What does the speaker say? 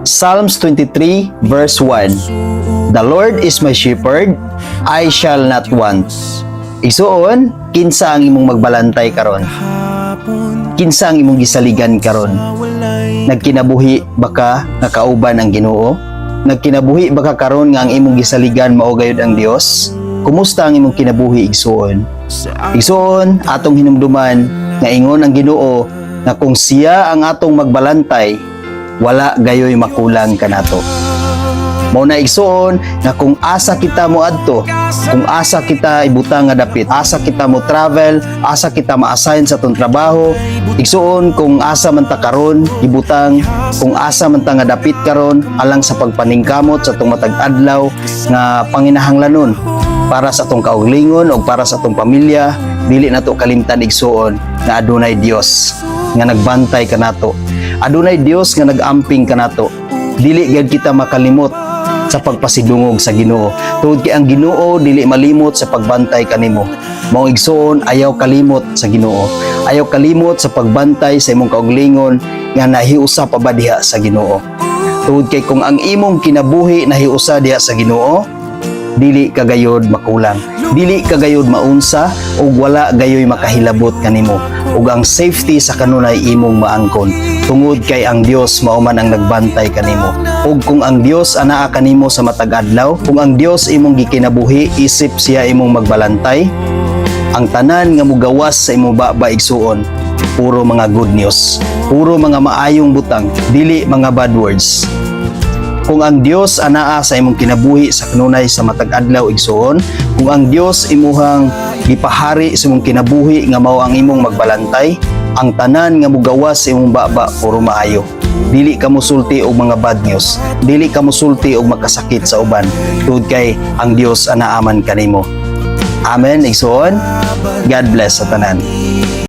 Psalms 23 verse 1: "The Lord is my shepherd, I shall not want." Igsuon, kinsa ang imong magbalantay karon? Kinsa ang imong gisaligan karon? Nagkinabuhi ba ka nga kauban ang Ginoo? Nagkinabuhi ba ka karon nga ang imong gisaligan mao gayud ang Dios? Kumusta ang imong kinabuhi, igsuon? Igsuon, atong hinumduman nga ingon ang Ginoo nga kung siya ang atong magbalantay, wala gayoy makulang kanato. Mao na, igsuon, nga kung asa kita mo adto, kung asa kita ibutang nga dapit, asa kita mo travel, asa kita ma-assign sa atong trabaho, igsuon, kung asa man ta karon ibutang, kung asa man ta nga dapit karon alang sa pagpaningkamot sa atong matag adlaw nga panginahanglanon para sa atong kaugalingon o para sa atong pamilya, dili nato kalimtan, igsuon, nga adunay Dios nga nagbantay kanato. Adunay Dios nga nagamping kanato. Dili gyud kita makalimot sa pagpasidungog sa Ginoo. Tungod kay ang Ginoo dili malimot sa pagbantay kanimo. Mao, igsuon, ayaw kalimot sa Ginoo. Ayaw kalimot sa pagbantay sa imong kaugalingon nga nahiusa pa ba diha sa Ginoo. Tungod kay kung ang imong kinabuhi nahiusa diha sa Ginoo, dili ka gayod makulang. Dili ka gayod maunsa ug wala gayoy makahilabot kanimo. Ug ang safety sa kanunay imong maangkon. Tungod kay ang Dios mao man ang nagbantay kanimo. Ug kung ang Dios anaa kanimo sa matag adlaw, kung ang Dios imong gikinabuhi isip siya imong magbalantay, ang tanan nga mugawas sa imong baba, igsuon, puro mga good news. Puro mga maayong butang, dili mga bad words. Kung ang Dios anaa sa imong kinabuhi sa kanunay sa matag adlaw, igsuon, kung ang Dios imuhang gipahari sa imong kinabuhi nga mao ang imong magbalantay, ang tanan nga mugawas sa imong baba puro maayo. Dili ka musulti og mga bad news. Dili ka musulti og makasakit sa uban. Tungod kay ang Dios anaa man kanimo. Amen, igsuon. God bless sa tanan.